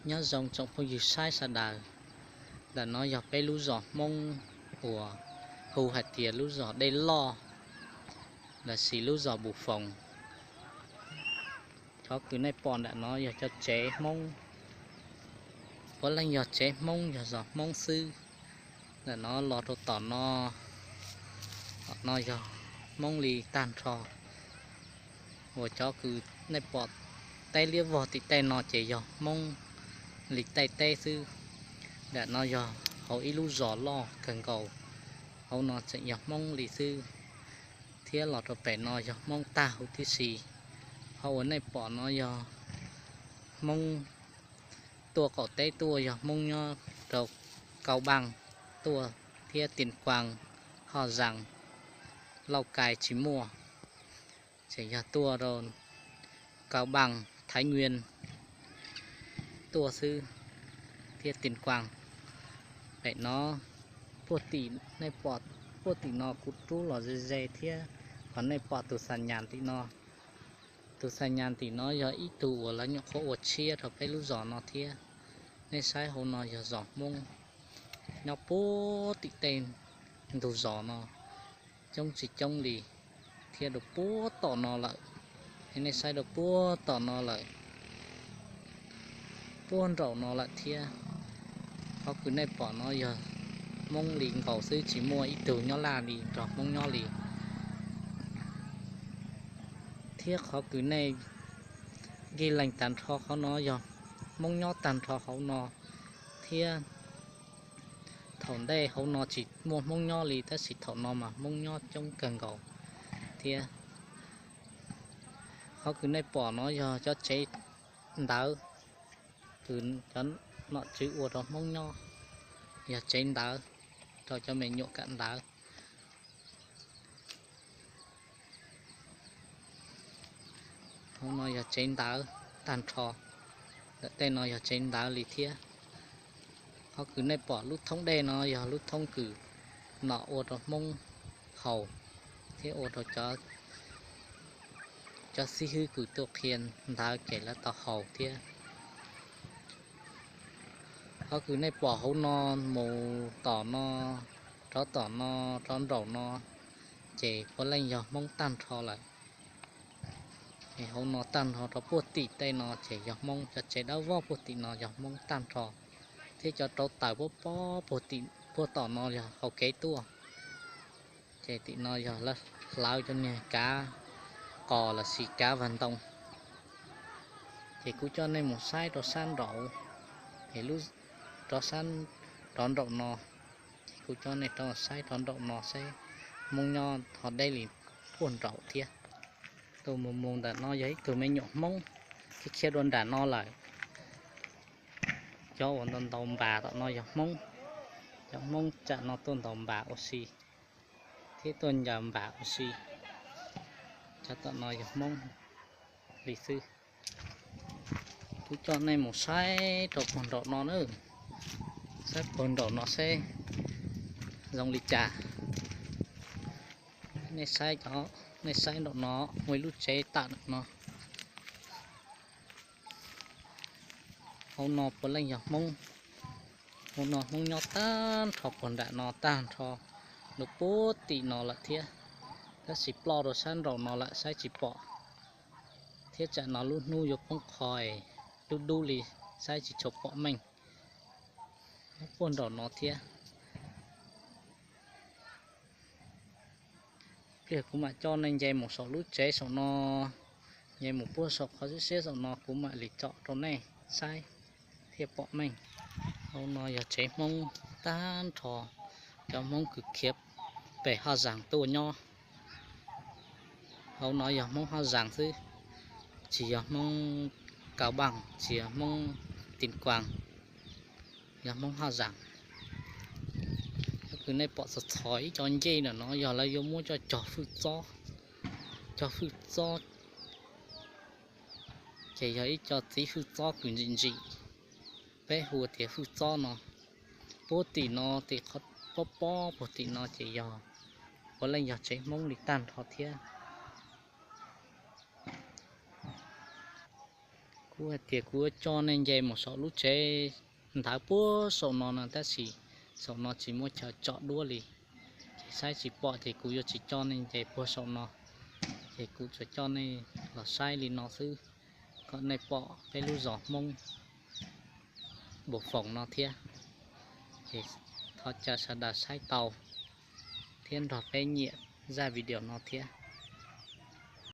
Nyob zoo tsoom phooj ywg saib sawv daws, ntawm no yog peb lub zos Hmoob uas hu hais tias lub zos Dej Loj, lossis lub zos Npus Foos. Cov kws nej pom ntawm no yog cov tsev Hmoob, puav leej yog tsev Hmoob, yog zos Hmoob xwb. Ntawm no los rau tom no, tom no yog Hmoob li tag nrho. Uas cov kws nej pom teb liab vog tim tej no ces yog Hmoob li tej teb xwb. Ntawm no yog hauv ib lub zos loj kawg nkaus, hauv no tseem yog Hmoob li xwb, thiab los rau pem no yog Hmoob tag huv tib si. Qhov uas nej pom no yog Hmoob tuaj qaum teb tuaj, yog Hmoob nyob rau Kau Npaaj tuaj thiab Tis Kuas, Haj Zaas, Lauj Kais tsis muaj, tseem yog tuaj rau Kau Npaaj, Thaiv Nyuas tuaj xwb thiab Tis Kuas. Pem no puag tim nej pom, puag tim no kuv rub los ze ze thiab, qhov nej pom tus xa nyas tim no, tus xa nyas tim no yog ib tug uas lawv nyuam qhuav ua tshiab rau peb lub zos no thiab. Nej saib hauv no yog zos Hmoob nyob puag tim tej ntug zos no coob tsis coob li, thiab rau puag tom no lawm. Nej saib rau puag tom no lawm, puag nraum no lawm thiab. Qhov kws nej pom no yog Hmoob li nkaus xwb, tsis muaj ib tug nyob Laj li nrog Hmoob nyob li. Thiab qhov kws nej ncig lees tag nrho qhov no yog Hmoob nyob tag nrho hauv no thiab. Thaum ntej hauv no tsis muaj Hmoob nyob li, tab sis thaum no mas Hmoob nyob coob kawg nkaus thiab. Qhov kws nej pom no yog cov tsev ntawv, kws cov nom tswv ua rau Hmoob nyob, yog tsev ntawv rau cov me nyuam kam ntawv. Hauv no yog tsev ntawv tag nrho, ntawm tej no yog tsev ntawv li thiab. Qhov kws nej pom lub thoob dej no yog lub thoob kws nom ua rau Hmoob haus thiab ua rau cov xib hwb kws tuaj qhia ntawv ces lawv tau haus thiab. Qhov kws nej pom hauv no mus tom no, rov tom no, rov nraum no, ces puav leej yog Hmoob tag nrho lawm. Hauv no tag nrho rau puag tim tej no ces yog Hmoob, cov tsev dawb vog puag tim no yog Hmoob tag nrho, thiab cov rauv taws puag, puag tom no yog hauv kev tuaj. Ces tim no yog hlawv cov niag kav qos lossis kav vag ntoo. Ces kuv coj nej mus saib rau sab nraud, es lub rov sab rov nraum no, ces kuv coj nej rov saib rov nraum no seb Hmoob nyob ho deb li puag nraum thiab. Tus mus mus ntawm no yog ib tug me nyuam Hmoob, khiav khiav dua nram no lawm. Cov uas ntaus ntaus npas tom no yog Hmoob, cov Hmoob tsam no tuaj ntaus npas ua si thiab tuaj ncaws npas ua si. Cov tom no yog Hmoob li xwb. Kuv coj nej mus saib rau puag nraum no na, saib puag nraum no seb zoo li cas. Nej saib, nej saib nraum no muaj ib lub tsev tawm no. Hauv no puav leej yog Hmoob. Hauv no Hmoob nyob tag nrho puag nram no tag nrho, rau puag tim no lawm thiab. Tab sis ploj rau sab nraum no lawm saib tsis pom, thiab tsam no lub hnub yuav poob qho, dub dub li, saib tsis tshua pom meej. Puag nraum no thiab. Pliag kuv mam coj nej nce mus saum lub tsev saum no, nce mus puag saum qhov siab siab saum no kuv mam li tsom rau nej saib thiaj pom meej. Hauv no yog tsev Hmoob tag nrho, cov Hmoob kws khiav pem Haj Zaas tuaj nyob. Hauv no yog Hmoob Haj Zaas xwb, tsis yog Hmoob Kaus Npaaj, tsis yog Hmoob Tis Kuas, yog Hmoob Haj Zaas. Kws nej pom txhos txhos ib co ncej ntawm no yog lawv yuav muab coj cog fwj txob, cog fwj txob, ces yog ib co txiv fwj txob kws ntsim ntsim, peb hu tias fwj txob no. Puag tim no, tim qhov pob pob puag tim no ces yog puav leej yog tsev Hmoob li tag nrho thiab. Kuv hais tias kuv yuav coj nej nce mus saum lub tsev ntawd puag saum no no, tab sis saum no tsis muaj chaw tsom duab li, ces saib tsis pom ces kuv yuav tsis coj nej nce puag saum no, ces kuv tsuas coj nej los saib li no xwb, kom nej pom peb lub zos Hmoob Npoo Foos no thiab. Ces thov caw sawv daws saib tau thiab nrog peb nyiam zaj video no thiab.